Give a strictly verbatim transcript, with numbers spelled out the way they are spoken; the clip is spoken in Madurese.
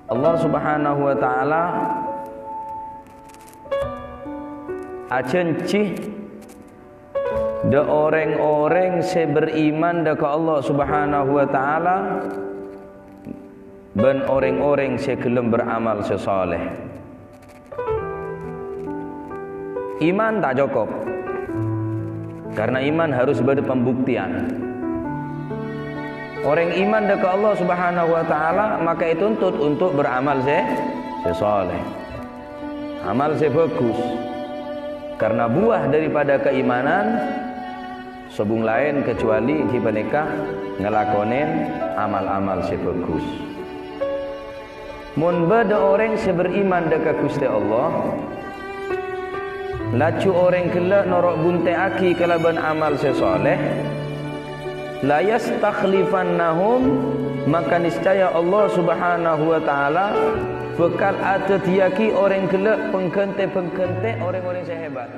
Allah Subhanahu wa Ta'ala ajhânjhi dâ' orèng-orèng sè beriman dâ' ka Allah Subhanahu wa Ta'ala bân orèng-orèng sè ghellem beramal sè shaleh. Iman ta' cokop, karena iman harus bâdâ pembuktian. Orèng iman dâ' ka Allah Subhanahu wa Ta'ala maka ètuntut untuk beramal sè, sè shaleh, amal sè bhâghus. Karena buah daripada keimanan sobung laèn kecuali ghi' panèka ngalakonè amal-amal sè bhâghus. Mon bâdâ orèng sè beriman dâ' ka Ghustè Allah, laju orèng ghellâ' noro' buntè'aghi kalabân amal sè shaleh, "La yastakhlifannahum," maka niscaya Allah Subhanahu wa Ta'ala bhâkal adhâddhiyâghi orèng ghellâ' pangghântè-pangghântè orèng-orèng sè hebat.